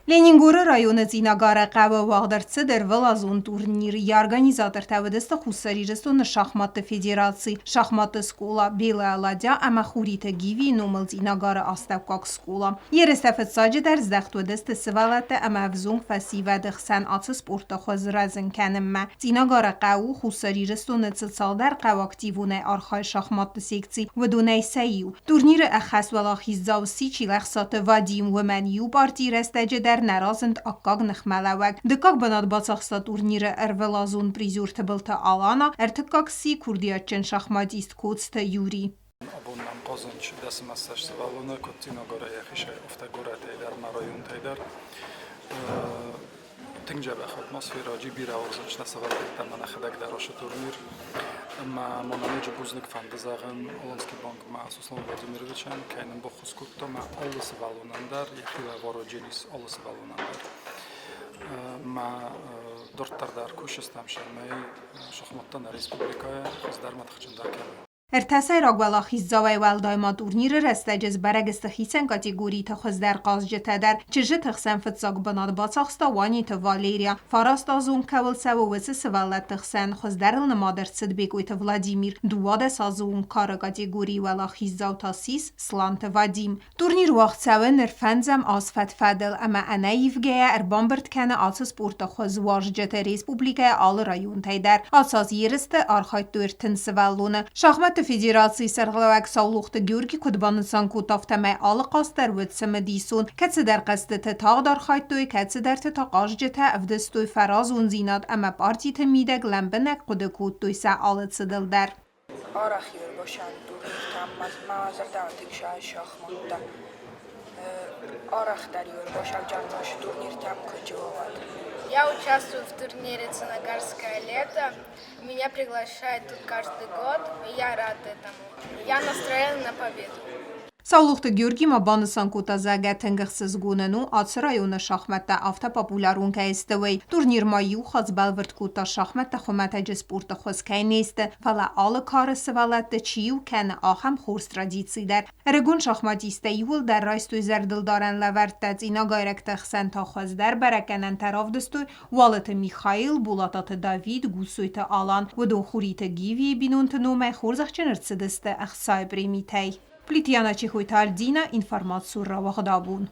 Ленингоры районы Цъинагары хъӕуы уагъд ӕрцыд ӕрвылазон турнир. Йӕ организатортӕ уыдысты Хуссар Ирыстоны шахматты федераци, шахматты скъола «Белая ладья» ӕмӕ Хуриты Гивийы номыл Цъинагары астӕуккаг скъола. Ерыстӕ фыццаджыдӕр здӕхт уыдысты сывӕллӕттӕ ӕмӕ ӕвзонг фӕсивӕды хсӕн ацы спорты хуыз рӕзын кӕнынмӕ. Цъинагары хъӕу у Хуссар Ирыстоны цы цалдӕр хъӕу активонӕй архайы шахматты секци, уыдонӕй сӕ иу. Турниры ӕххӕст уӕлахиздзау сси Чилӕхсаты Вадим, уымӕн иу партийы рӕстӕджы дӕр нӕ разынд аккаг ныхмӕлӕууӕг. Дыккаг бынат бацахста турниры ӕрвылазон призер Тыбылты Алана, ӕртыккаг сси курдиатджын шахматист Коцты Юрий. Абон нӕм хъазынц дӕсмӕссӕдз сывӕллоны, куыд Цъинагорӕй йӕхицӕй, афтӕ горӕтӕй дӕр ӕмӕ районтӕй дӕр. Тынг дзӕбӕх атмосферӕ, ӕджы бирӕ уарзынц нӕ сывӕллӕттӕ ӕмӕ нӕхӕдӕг дӕр ацы турнир. Ӕмӕ ма мӕ ноджы бузныг фӕнды зӕгъын Олонский банкмӕ Сослан Владимировичӕн, кӕй нын баххуыс кодта мӕ алы сывӕллонӕн дӕр, йӕхи лӕвар уыд алы сывӕллонӕн дӕр. Мӕ дарддӕр дӕр кусдзыстӕм, цӕмӕй шахматтӕ нӕ республикӕйы хуыздӕр ӕмӕ тыхджындӕр кӕной. Ӕртӕ сӕйраг уӕлахиздзауӕй уӕлдай ма турниры рӕстӕджы сбӕрӕг сты хицӕн категориты хуыздӕр хъазджытӕ дӕр. Чызджыты хсӕн фыццаг бынат бацахста Уаниты Валерия. Фарастазон кӕуыл цӕуы, уыцы сывӕллӕтты хсӕн хуыздӕрыл нымад ӕрцыд Бекъойты Владимир. 12 азы онг кары категорийы уӕлахиздзау та ссис Сланты Вадим. Турнир уагъд цӕуы ныр фӕндзӕм аз фӕд-фӕдыл ӕмӕ ӕнӕивгӕйӕ ӕрбамбырд кӕны ацы спорты хуыз уазджыты республикӕйы алы районтӕй дӕр. Ацы аз ерысты архайдтой 30 сывӕллоны. Шахматты федерацийы сӕргълӕууӕг Саулохты Георги куыд банысан кодта, афтӕмӕй алы хъазт дӕр уыд цымыдисон. Кӕцыдӕр хъӕзтыты тагъд архайдтой, кӕцыдӕрты та хъазджытӕ ӕвдыстой фӕразондзинад ӕмӕ партиты мидӕг лӕмбынӕг хъуыды кодтой сӕ алы цыдыл дӕр. Арӕх ирвӕзӕн турниртӕм мӕ зӕрдӕмӕ тынг сайы шахмӕттӕ. Арӕхдӕр ирвӕзӕг джанмӕсы турниртӕм куыд Я участвую в турнире «Ценогарское лето». Меня приглашают тут каждый год, и я рад этому. Я настроена на победу. Саулохты Георги ма банысан кодта, зӕгъгӕ, тынг ӕхсызгонӕн у, ацы районы шахмӕттӕ афтӕ популярон кӕй сты, уый. Турнир ма иу хатт сбӕлвырд кодта, шахмӕттӕ хуымӕтӕджы спорты хуыз кӕй не сты, фӕлӕ алы кары сывӕллӕтты чи иу кӕны, ахӕм хорз традици дӕр. Ӕрыгон шахматисттӕ иууылдӕр райстой зӕрдылдарӕн лӕвӕрттӕ, цъинагайрӕгты хсӕн та хуыздӕр бӕрӕггӕнӕнтӕ равдыстой Уалыты Михаил, Булататы Давид, Гуссойты Алан. Уыдон Хуриты Гивийы бинонты номӕй хорзӕхджын ӕрцыдысты ӕхцайы премитӕй. Плитъяна Чехойты Альдина, информацион рауагъдабон.